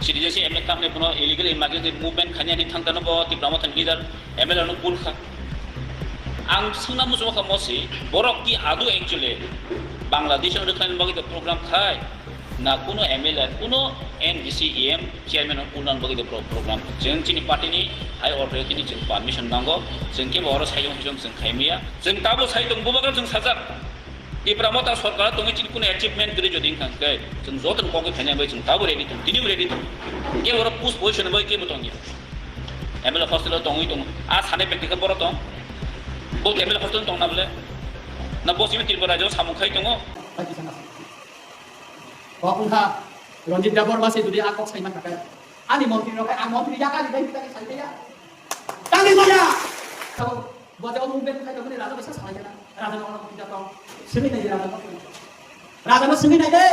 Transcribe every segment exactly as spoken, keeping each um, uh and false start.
Sini je si M L A tamni bono illegal immigrant movement khainani thangtano bo Tipra Motha ni leader M L A no bul kha. Ang swngna muchungo kha mosi, borok ki adu actually Bangladesh no rwkhlaina bagwi de program khai, na kuno M L A, kuno M D C, E M, chairman no kulna bagwi de pro-, program. Chwng chini party ni high authority ni chwng permission nango, chwng kebo oro saiyung chwng chwng khaimaya. Chwng tabo sai tong bubagra chwng sajak. Tipra Motha sorkar tongwi chini kuno achievement kwrwi jodi wngkha hwnkhe, chwng jotono kogwi phaina bai chwng tabo ready tong, tinibo ready tong. Kebo oro push position bai kebo tongya. M L A hostel o tongwi tongo. A sanai bekti khe boro tong. Bo M L A hostel tong na bole. Na bo simi Tripura rajyo samung khai tongo. Kok wngkha, Ranjit Debbarma se jodi a kok saima kha khe, ani montri rok khe ang montri ya kali bai bitani sai ya. Tangwi maya. Sabo, bo jabo movement khai tongmani raja bai sa salai khe na. Raja no ono kida tong. Simi nai raja no. Raja no simi nai de.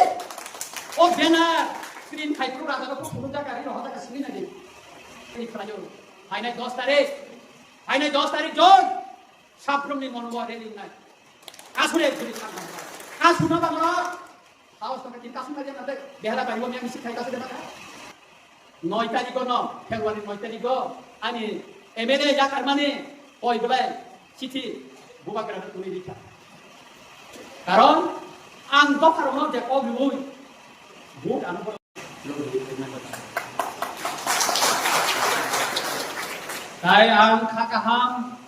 O banner, screen khai pro raja no phuru jaga ri roh jaga simi nai de. Ini khalayo. Phainai dos tarik. Phainai dos tarik June. Saprumni mono bo rally nai. Asure jodi thang. Asuna bangla. Haos to kati kasum kati na de. Behara bai bo yang isi khai kasum de. Noi tarikgo no, February noi tarikgo ani M L A yakarmani koi belai chithi bubagra no tuli rikha. Karon ang dopharokno je kok riui vote ano. Tai ang kha kaham,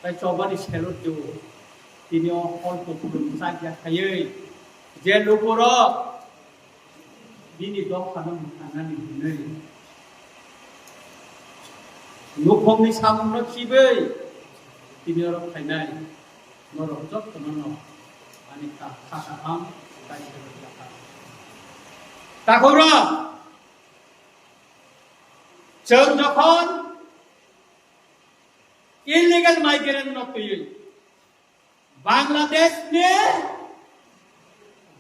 tai chobani salute diu. Tini o hol kuphur sajak khaiwi je lukurok bini dophano mwthangnani hwnwi nukhungni samungno khibwi tini oro phainai norok jottono no ani kha kaham bai se rwkha. Takhukrok, chwng jokhon illegal migrant no twiwi Bangladesh ni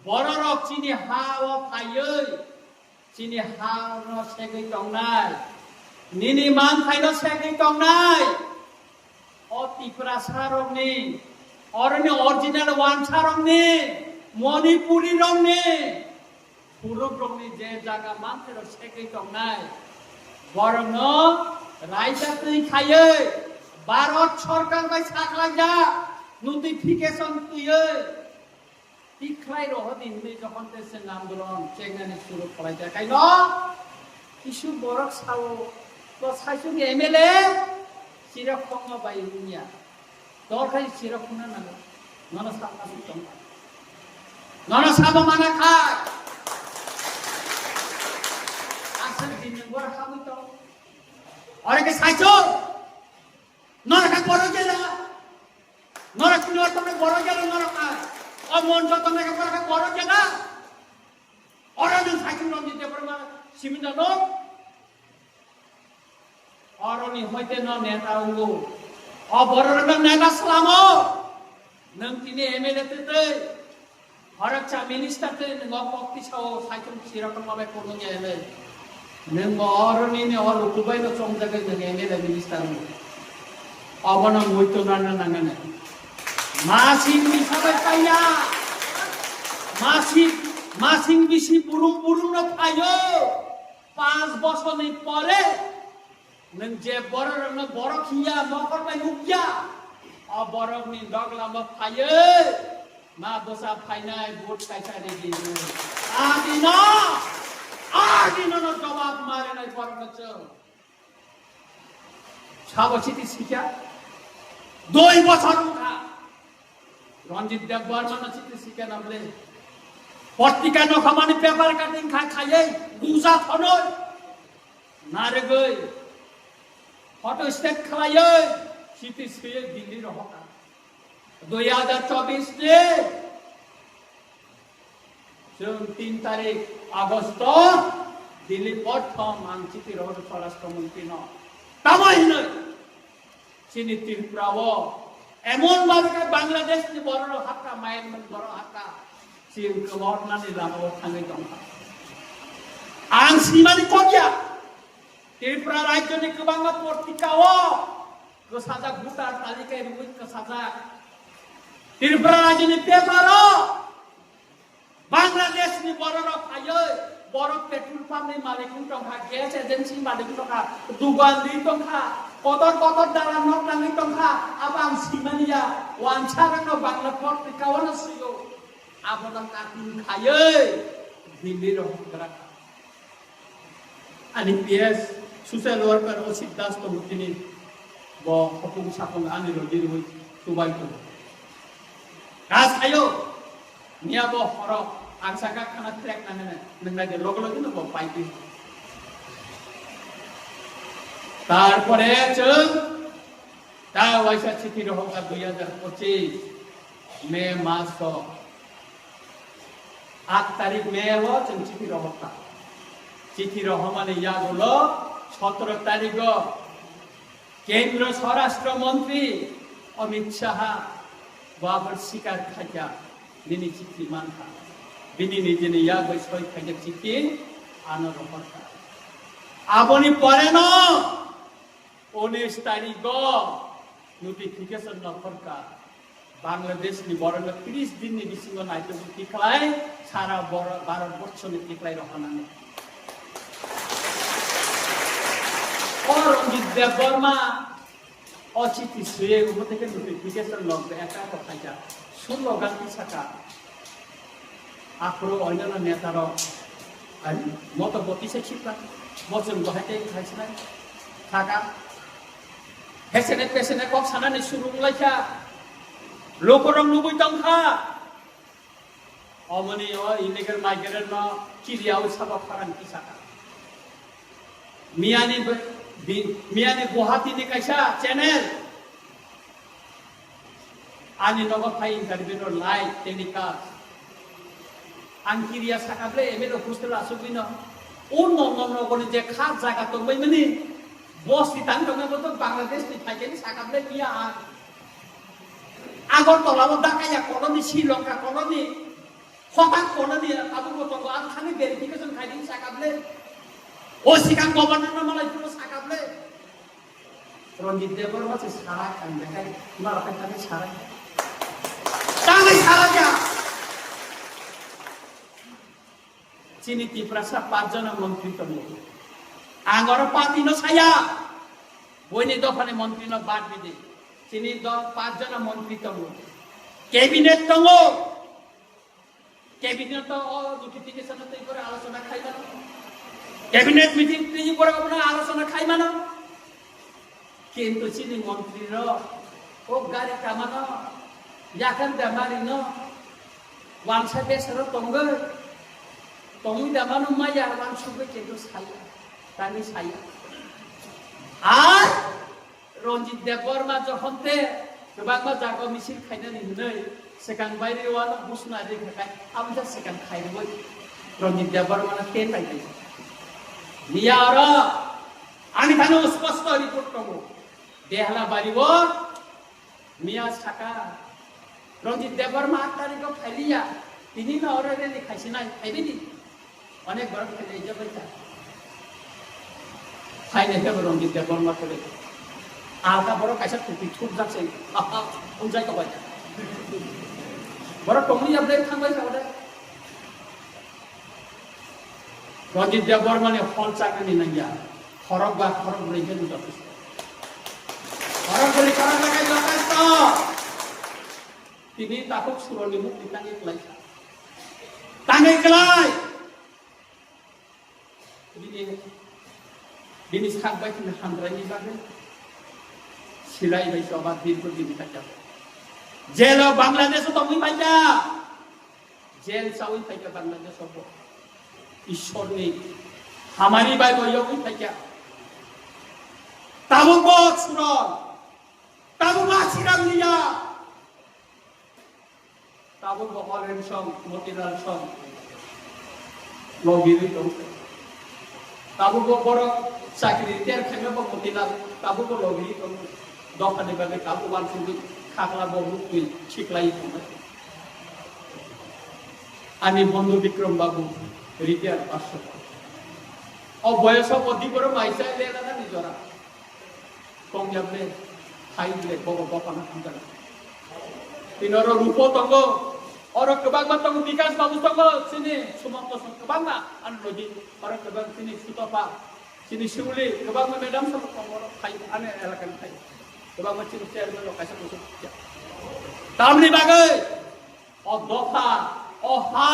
bororok chini ha o phaiwi, chini ha no segwi tongnai, nini manthai no segwi tongnai, o Tiprasa rokni, oroni original wansa rokni, Manipuri rokni, Purukrokni je jaga manthero segwi tongnai, borokno raida twi khaiwi Bharat Sarkar bai sakhlaijak notification twiwi tikhlai rohordi hinwi jokhon tei chwng andolon chengnani suru khwlaijak. Kaino kisu borok sao, bo saichung M L A chirok khokma bai wngya. Dol khai sirok khuna nango. Nono sakna swi tong. Nono sabo mana kha. Asal din nang bor khamwi tong. Ore ke saicho. Nono kha boro jela. Nono kino tong boro jela nono kha. O mon jo tong kha boro kha boro jela. Ore nang saicho nang di de bor ma simin da no. Oroni hoite no neta wngo. O bororokno neta slamo. Nwng tini M L A twi twi. Horoksa minister twi nwng o kok tisao saichung sirokno bai kunung ya hinwi. Nwng bo oroni ni o lukubai no chongjagwi nwng M L A minister wngo. Obono muitu nana nangani. Masing bisa bai paiya. Masing, masing bisi burum burum no phaio. Panch bosorni pore nwng je bororokno borok hiya mokol bai nukya, o borokni doglamo phaiwi ma bwsa phainai vote kaisa ridi. Adino, adino no jawab marinai borokno chwng. Sabo chiti sikya? Doi bosor wngkha. Ranjit Debbarma no chiti sikya na bole. Patrika no khamani paper cutting kha khaiwi guja thonoi. Narigwi photo state khwlaiwi chiti swiwi Delhi rohorkha. Dui hajar chobis ni chwng tin tarik Agosto Delhi prothom ang chiti rohor Swarashtra Montri no. Tamo hinwi chini Tripura o emon bhabe khe Bangladesh ni borok rok hakha, Myanmar borok hakha, chwng kwmornani lama o thangwi tongkha. Ang simani kokya, Tripura rajyo ni kwbangma portika o kwsajak voter talika rwui kwsajak. Tripura rajyo ni paper o Bangladesh ni borok rok phaiwi Borok petrol pump ni malik wng tongkha, gas agency malik wng tongkha, dugan ri tongkha, kotor kotor dalan nok nangwi tongkha, abo ang simani ya, wansa rokno Bangla pot rikawano swiyo, abono cutting khaiwi Delhi rohor gra kha. Ani P S social worker Osit Das tongo tini bo hopung sapung ani logi rwi tubai tongo. Gas khayo, niya bo horo ang saka khana trek nang nang nang nang logo logi no bo pai twi. Tarpore chwng ta waisa chithi rohor ka dui hajar pochis May mas o Aat tarik May o chwng chithi rohorkha. Chithi rohormani yagulo sotoro tarik o Kendra Swarashtra Montri Amit Shah bo abo sikar khaikha, nini chithi mankha. Bini nijini yagwi soi khaijak chithi ano rohorkha. Aboni poreno unis tarik o notification rohorkha. Bangladesh ni borok no tris din ni bisingo naitugwi tikhlai sara Bor-, Bharat borso ni tikhlai rok hanani. O Ranjit Debbarma o chithi swiwi omo teke notification log de eka ko khaijak. Sullo ganti saka. Aphuru oinano neta rok ani moto boti se khipra. Bo chwng bo hai tei khai sinai. Saka. Hesene pesene kok sanani surung laikha. Lokorok nugwi tongkha. Omoni o illegal migrant no kiriya o sabo pharang kisaka. Miyani be-, bi-, miyani Guwahati ni kaisa channel. Ani nogo phai interview no live telecast. Ang kiriya saka ble M L A hostel asugwi no. O no no no goni je kha jaga tongbai mani. Bosti tang tongna boto Bangladesh ni phaikhe ni saka ble miya ang. Agartala o Dakaya colony, Sri Lanka colony, Khotak colony, abo bo tongo ang thani verification khai di saka ble. O sikang governor no malai phuno saka ble. Ranjit Debbarma se sarai ang dekhai, ma rakhai thani sarai. Thani sarai ya. Chini Tiprasa pach jona montri tongo. Ang oro party no saya. Boini dophani montri no bad bidi. Chini do pach jona montri tongo. Cabinet tongo. Cabinet to o notification twi pore alochona khai mano. Cabinet meeting twi pore abono alochona khai mano. Kintu chini montri rok o gari kamano, yakan bemari no, wansa besaro tongwi, tongwi damano maya wansugwi kintu saya, tani saya. Ar Ranjit Debbarma jokhon te kwbangma jaga misil khainani hinwi swkang baire wano busna ri khakai, aboni swkang khairwi Ranjit Debbarma no ten bai. Niya oro ani thani sposto report tongo. Behala bari o miya saka Ranjit Debbarma aat tarikh o phailiya, tini no oro rally khaisinai, phaibini. Onek borok phailai jabai ta. Phainai khe bo Ranjit Debbarma khe alka borok kaisa tupi thupjak se, ha, ha, hunjai tobai. Borok tongwi ya ble thangbai sa ode. Ranjit Debbarma ni hol chakri ni nangya. Khorok ba khorok brwi khe jothesto. Khorok brwi khorok brwi khe jothesto. Tini takhuk suroni mukti tangwi kwlai kha. Tangwi kwlai. Bini, bini sak bai khna hamrai ni bagwi. Silai bai choba dirgo dini khacha. Jelo Bangladesh o tongwi bai kha. Jail chawi phaikha Bangladesh o bo. Ishwar ni hamari bai bo yogwi phaikha. Tabuk bo Suron. Tabuk bo Chiram Liya. Tabuk bo Oren Song, Motilal Song. Logirwi tong. Tabuk bo borok chakri ter khaima bo Motilal. Tabuk bo logirwi tong. Dophani bagwi tabuk wansugwi khakla bo muktwi siklai tong. Ani bondhu Bikram Babu, retired pastor. O boyoso bo diboro maisa lela na ni jora. Tong ya ble, hai ble, bobo bopa na hamjak. Tinoro rupo tongo, Oro kwbangma tongo, Bikas Babu tongo, chini Sumon Kosom kwbangma, ano logi, oro kwbang chini Sutopa, chini Suli, kwbangma madam sabo tongo, oro phai, ano elaka ni phai. Kwbangma chini chairman rok kaisa kuchuk ya. Tamni bagwi, o dopha, o ha,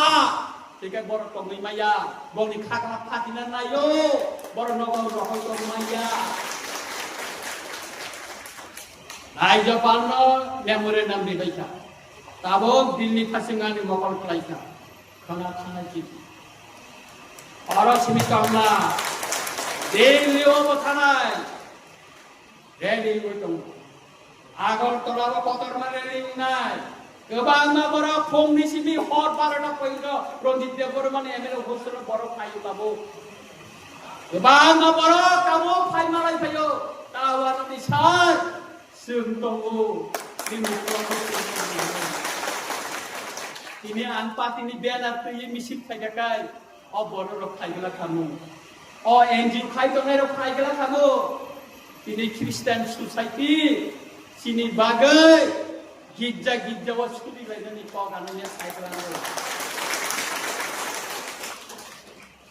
tike borok tongwi maya, bongni khakla phatina nayo, borok nogo rohoi tong maya. Raijopalno memorandum ribaikha. Tabuk Delhi thasingani mokol khlaikha. Khana thanai chini. Oro simi tongla. Delhi o bo thanai. Rally wngwi tongo. Agartala o kotorma rally wngnai. Kwbangma borok phungni simi hor barota poito Ranjit Debbarmani M L A office-o borok phaio tabuk. Kwbangma borok tabuk phai malai phaio. Tawano ni sar. Chwng tongo, chini borok chwng tongo. Tini ang party ni banner twiwi misil khaikha khai, o borok rok khaigwla khamu. O N G O khai tongnai rok khaigwla khamu. Tini Christian society chini bagwi gitja gitja o sudi lainani kok ano ya khaigwla no.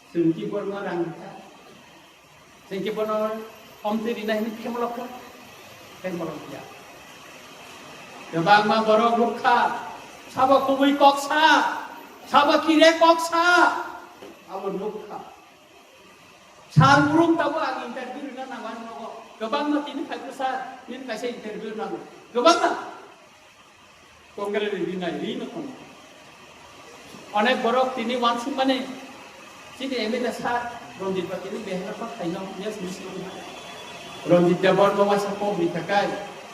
Chwng ki borno rang kha. Chwng ki bono omtwi rina hini khemlok kha, khemlok ya. Kwbangma borok nuk kha, sabo kubui kok sa, sabo kire kok sa, abo nuk kha. Sal burung tabo ang interview rina nangmani nogo. Kwbangma tini phai bwsa, nini kaisa interview nango. Kwbangma. Congress ni rinai ri no tongo. Onek borok tini wansuk mani, chini M L A sir Ranjit ba tini behera pa khaino, yes, miss no. Ranjit Debbarma waisa kok ni thakai,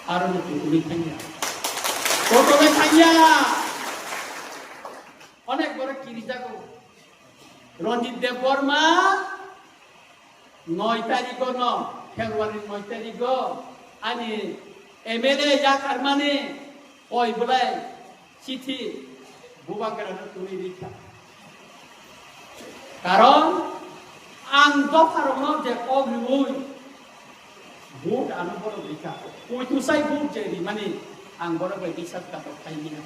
aro no tini thangya. Kok ni thangya. Onek borok kiri jago. Ranjit Debbarma, noi tarigo no, February noi tarigo, ani M L A yakarmani koi belai chithi bubagra no tuli rikha. Karon ang dopharokno je kok riui vote ano borok rikha. Poitusai vote je rimani ang borok bai bisas katok khaimia.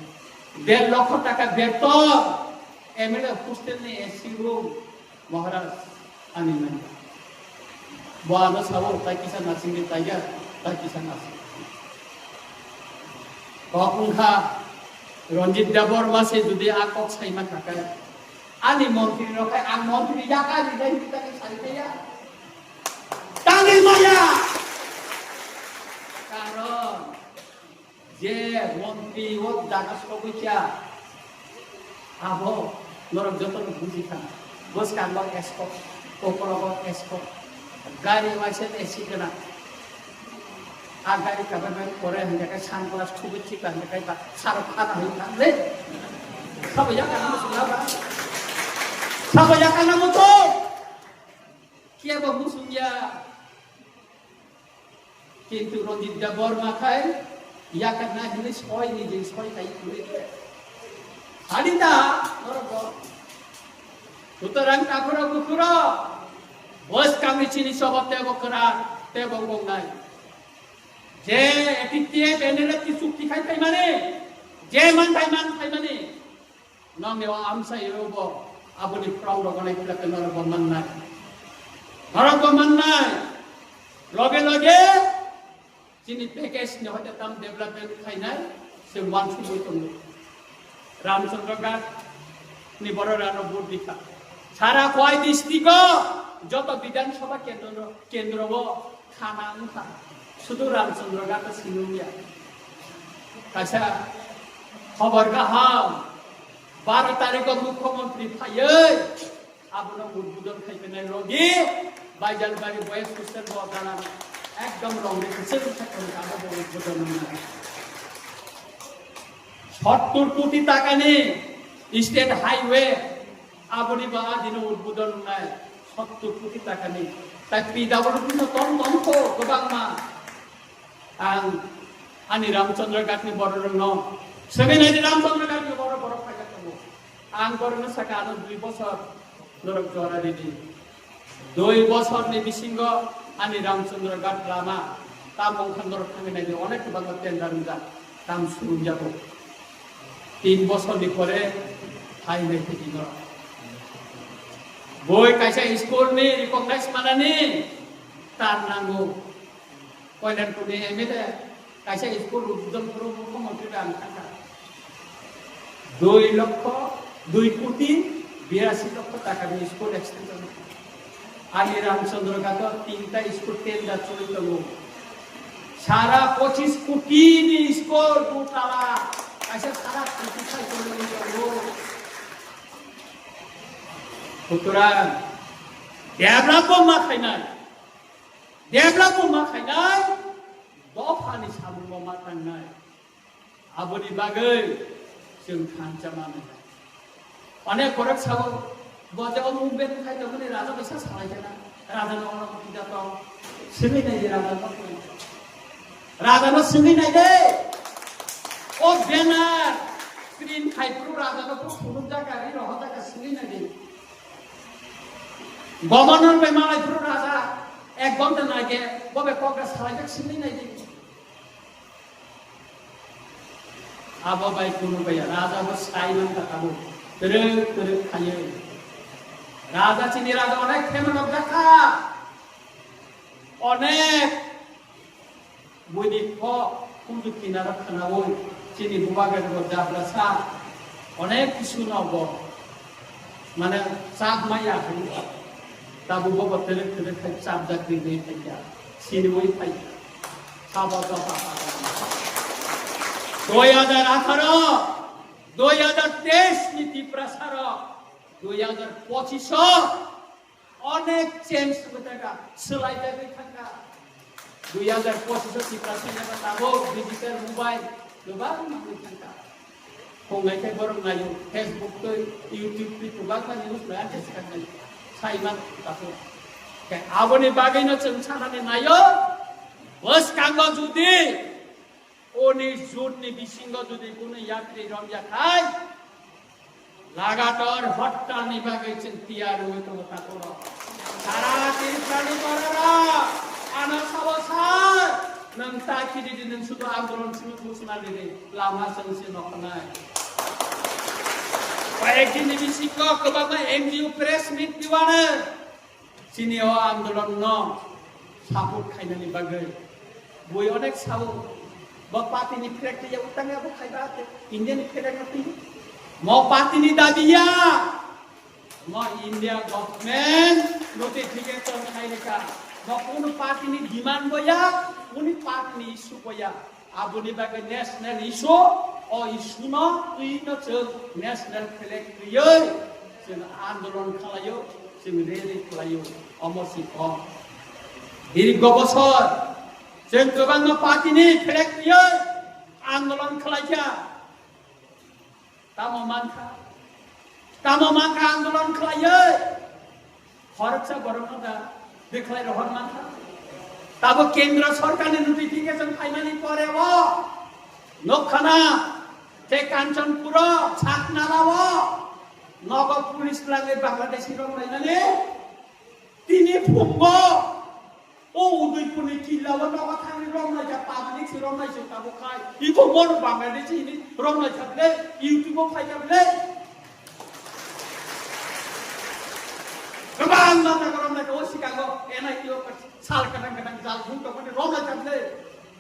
Der lokho taka beton, M L A hostel ni A C room, Maharaj, ani nang. Bo ano sao, tai kisa nasing di taiya, tai kisa nasing. Kok wngkha, Ranjit Debbarma se jodi a kok saima khakai, ani montri rok khai, ang montri yaka di dai di tani sai kaya. Tangwi maya. Karon, je montri o jaga sogwi kya, abo norok jotono buji kha. Bwskango escort, kokorogo escort, gari waisa A C gwnang. A gari kabai bai pore hingke kai sunglass thubui thik hingke kai ba sarok khana hoi kha le. Sabo yakana musung na ba? Sabo yakana muto? Kebo musung ya. Kintu Ranjit Debbarma khai yakatna hini soi ni je soi khai kuri. Halita norok bo. Sutorang takhura bukhura. Bwskangni chini sobo tebo kwrak, tebo gongnai. Je A P T F N L F ki chukti khai phaimani, je man khai man phaimani. Nongni o amsa iro bo aboni phrang rok nai khlai khe norok bo mannai. Norok bo mannai. Loge loge chini package ni hoite tam development khainai se wansugwi tongo. Ramchandra Ghat ni borok rano vote dikha. Sara Khowai district o joto Bidhan Sabha kendro, kendro o khana wngkha. Sudu Ramchandra Ghat o simi wngya. Kaisa khobor kaham. Baro tarikh o mukhyamantri phaiwi abono udbodon khai phainai logi Baijalbari boys hostel bo dalan ekdom rong de khe chwng khe abo bo udbodon wngnai. Sottur koti takani state highway aboni ba adino udbodon wngnai sottur koti takani. Tai P W D no tong tong kho kwbangma. Ang ani Ramchandra Ghat ni borok rok no swngwi nai di, Ramchandra Ghat ni borok borok phai kha tongo. Ang borok no saka ano dui bosor norok jora ridi. Dui bosor ni bisingo ani Ramchandra Ghat lama tam wngkha norok thangwi nai di, onek kwbangma tender wngjak, tam surungjak o. T Tin bosorni pore phainai tini norok. Boi kaisa school ni recognize manani tar nango. Koilanpur ni M L A kaisa school udghatan koro mukhyamantri bai ang thangkha. Dui lokho, dui koti birasi lokho taka ni school extension. Ani Ramchandra Ghat o tinta school tender choli tongo. Sara pochis koti ni school dutala, kaisa sara koti sai choli tongo. Sutorang, develop bo ma khainai, develop bo ma khainai, dophani samung bo ma tangnai. Aboni bagwi chwng thansa manwi. Onek khorok sabo, bo je o movement khai tongmani raja bai sa salai khe na. Raja no ono kida tong. Simi nai di raja no. Raja no simi nai de. O banner screen khai phuru raja no phuru phunuk jaga ri rohor jaga simi nai di. Governor bai malai phuru raja ek ghonta nai khe bo bai kok da salai jak simi nai di. Abo bai kunu bai raja bo sai man ka abo. Terek terek khaye. Raja chini raja onek khema nok jakha. Onek buini kho kunju kinaro khana oi. Chini bubagra bo jabra sa. Onek kisu no bo. Mane chap maya hai. Tabu bo bo terek terek khai chap jak ri ri khai ya. Sini oi khai. Sabo to pa pa. Dui hajar atharo, dui hajar teis ni Tiprasa rok, dui hajar pochis o onek change wngwi thangkha, swlai jagwi thangkha. Dui hajar pochis o Tiprasa ni tabuk digital mobile kwbang manwi thangkha. Phungai khe borok naio, Facebook twi, YouTube twi kwbangma news bai hakhe swkang naio. Saiman takhuk. Khe aboni bagwino chwng sanani naio, bwskango judi oni June ni bisingo judi kunu yakri romya khai, lagatar hortal ni bagwi chwng tiyar wngwi tongo takhuk rok. Sara Tripura ni borok rok ano sabo sar, nwng ta kiri di, nwng sudu andolon simi buchna di di, lama chwng se noknai. Koyek din ni bisingo kwbangma N G O press meet diwana chini o andolon no support khainani bagwi. Bui onek sao, bo party ni flag twi ya utang ya bo khaiba ate, India ni flag no twi. Mo party ni dabi ya. Mo India government notification khai rikha. Mo kunu party ni demand bo ya, kunu party ni issue bo ya. Aboni bagwi national issue, o issue no twi no chwng national flag twiwi chwng andolon khlaio, chwng rally khlaio, omo si kok. Dirgo bosor chwng kwbangma party ni flag twiwi andolon khlaikha. Tamo mankha? Tamo mankha andolon khlaiwi? Khoroksa borokno da bikhlai rohor mankha? Tabo kendra sorkarni notification phaimani pore o nokhana tei Kanchanpuro, Saknala o nogo police twlangwi Bangladeshi rok lainani tini phungo O Udaipurni killa o nogo thangwi romnai kha, public se romnai se tabuk khai. Ibo bono Bangladeshi hini romnai kha bile, YouTube o phai kha bile. Kwbang mata romnai kha, o sikango N I T o sal kwthang kwthang jal thum tongmani romnai kha bile.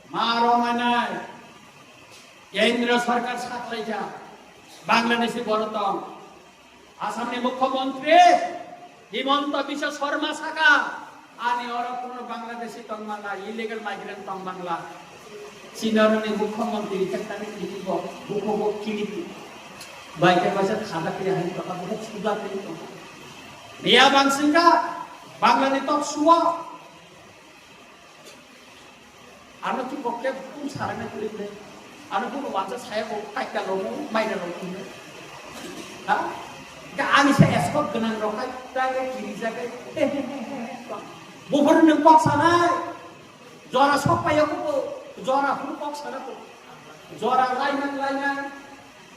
Ma romnai nai. Kendra sarkar saklaijak, Bangladeshi borok tong. Assamni Mukhyamantri Himanta Biswa Sarma saka, ani oro kuno Bangladeshi tong mangla, illegal migrant tong mangla. Chini oroni Mukhyamantri khe tani kilibo, buko bo kilibo. Bai khe kaisa khada khe hai tongkha, buko suda khe tongkha. Miya bangsingkha, Banglani tok suo. Ano ki bokke bukung sarana kuri ble. Ano kuno wansa saya bo kaita lomo, maina lomo. Ha? Ka ani sa escort gwnang rok kai, ta ga kiri jaga. Buphuru nung kok sanai. Jora sok payo ko, jora huru kok sana ko. Jora lainang lainang.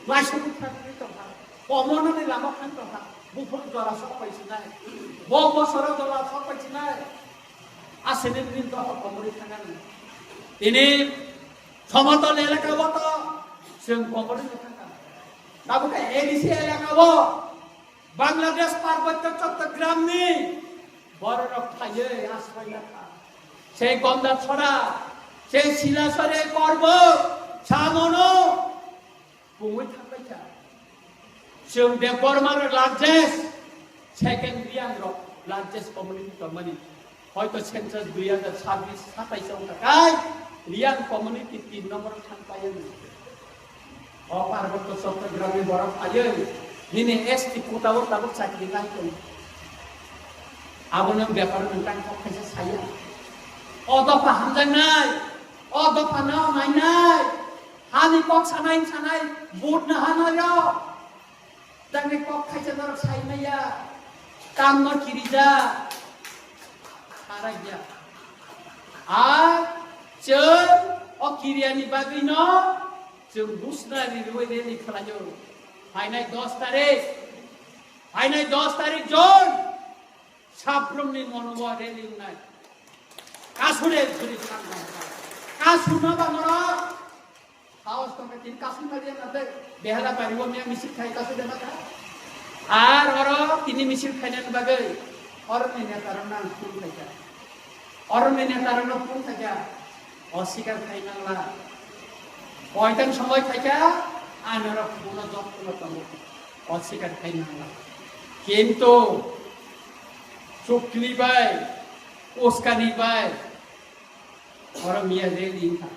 Laisuk thang ni tongkha. Komono ni lama thang tongkha. Buphuru jora sok pai sinai. Bo bosoro jora sok pai sinai. Asini bini dohor komorwi thangani. Tini somotol elaka o to chwng komorwi no thangkha. Tabuk A D C elaka o Bangladesh Parbotyo Chottogramni bororok phaiwi asroi lakha. Sei Gondachora, sei Silasore Korbot, Samono, pungwi thangbai kha. Chwng Debbarma rok largest, second Reang rok largest community tongmani. Hoito census dui hajar sabbish satais wngkha kai, Reang community tin number thang pai wngkha. O Parbotyo Chottogramni borok phaiwi nini S T quota o tabuk chakri nai tong. Abono bepar nwng tang kok khaisa saya. O dopha hamjaknai, o dopha no nainai, hani kok sanai sanai, vote no hanayo. Tangni kok khaisa norok sai maya, tangno kirija, kharajak. Ar chwng o kiriani bagwino chwng busna rirwi rally khlaio. Phainai dos tarik, phainai dos tarik June, sabrumni mono o rally wngnai. Kasure juri thang. Kasuna ba norok. Saos tongkha tini kasui maliya nate, Behala bari o miya misil khai kasui de mata. Ar oro tini misil khainani bagwi, oroni netarokno ang phone khaikha. Oroni netarokno phone khaikha, osikar khai nangla. Koitan somoi khaikha, ani oro phone o jotto no tongo, osikar khai nangla. Kintu chukli bai, uskani bai, Oro miya rally wngkha.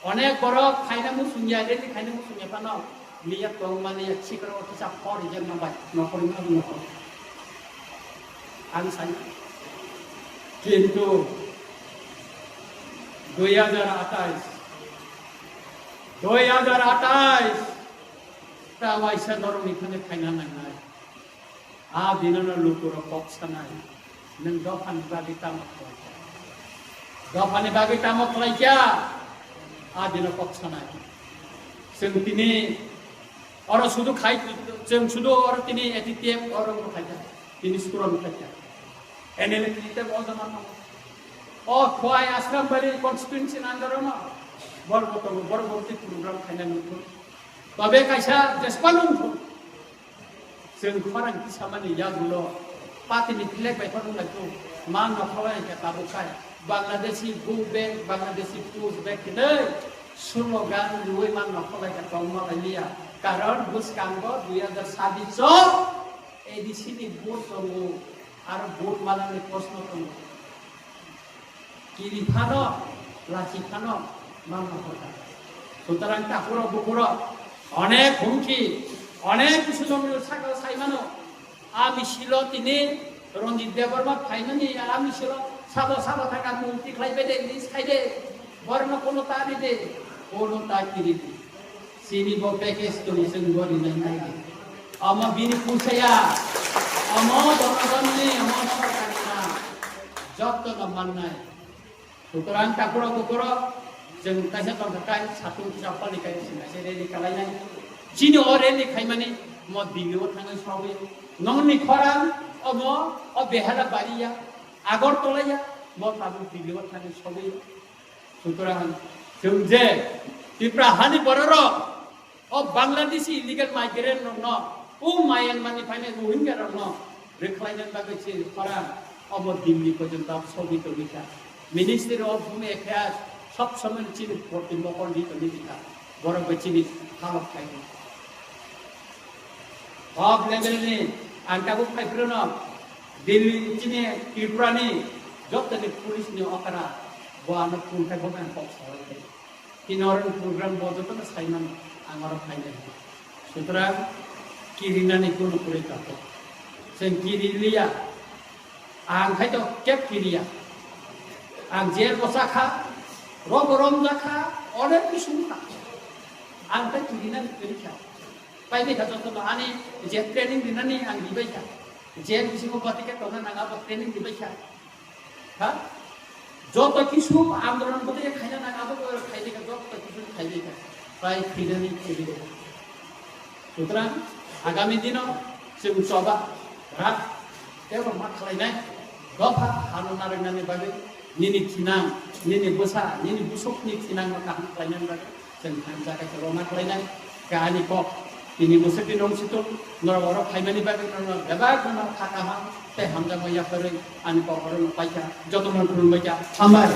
Onek borok khaina muchungya, rally khaina muchungya phano miya tongmani ya sikro kisa hor rijak ma bai nokhorni nokho. Ang sai. Kintu dui hajar atais, dui hajar atais ta waisa norokni thani khaina nangnai. A dinano lukurok kok sanai, nwng dophani bagwi tamo khlaikha? Dophani bagwi tamo khlaikha? A dino kok sanai. Chwng tini oro sudu khai, chwng sudu oro tini A T T F oro wngkha khlaikha, tini suron khlaikha. N L A tini tei o jama tamo. O Khowai Asrambari constituency nangaro no. Borok bo tongo, borok bo tei program khaina nukho. Tobe kaisa jespa nungkho. Chwng khorang tisamani yagulo patini flag bai phano nai tu ma nokholai khe tabuk khai Bangladeshi go back, Bangladeshi push back hinwi slogan rwui ma nokholai khe tongma lai liya. Karon bwskango dui hajar sabbish o A D C ni vote tongo, aro vote manani proshno tongo. Kiri phano, lachi phano, mangma kota. Sutarang takhurok bukhurok, onek humki, onek kusu jongni sakao saimano. A misilo tini Ranjit Debbarma phaimani, a misilo sabo sabo thangka mung tikhlai bede, lis khaide, borno kono ta ride, kono ta kiride. Chini bo package tong chwng bo rinai nai. Omo bini puisa ya. Omo jonogonni, omo sorkarni na. Jotto no mannai. Sutorang takhurok bukhurok chwng kaisa tongkha kai satung kisa pali kai chwng kaisa rally kalainai. Chini o rally khaimani mo Delhi o thangwi sogwi. Nongni khorang omo o Behala bari ya, Agartala ya, mo tabuk Delhi o thangwi sogwi. Sutorang chwng je Tipra hani bororok o Bangladeshi illegal migrant rokno o Myanmar ni phainai Rohingya rokno rwkhlaina bagwi chini khorang obo Delhi porjonto sogwi tongwi kha. Ministry of Home Affairs sob somoi chini proti mokol di tongwi kha. Borok bai chini halok khai. Top level ni ang tabuk phai phuru no Delhi chini Tripura ni joto ni police ni okra bo ano phone khai bo ang kok salai khai. Tini oro ni program bo joto no sai mano ang oro phai nai. Sutrang kiri nani kunu kuri kato. Sen kiri liya. Ang khai to kep kiri ya. Ang jer bo sakha, robo rom jakha, onek bisu wngkha. Ang khai kiri nani kuri kha. Paibai kha joto no ani je training rinani ang dibai kha. Je bisingo bati khe tongna nang abo training dibai kha. Ha? Joto kisu andolon bati khe khaina nang abo bo khaibai kha, joto kisu khaibai kha. Pai khinani khaibai kha. Sutrang agami dino chwng choba rak tebo ma khlainai dopha hano narwknani bagwi nini thinang, nini bwsa, nini busukni thinangno kaham khlainani bagwi chwng hamjakhe tebo ma khlainai kahani kok. Tini mwswk twi nung situk, norok oro phaimani bagwi norokno bebak no kha kaham tei hamjakma yapharwi ani kok oro no paikha, jotono khulumbaikha, hambai.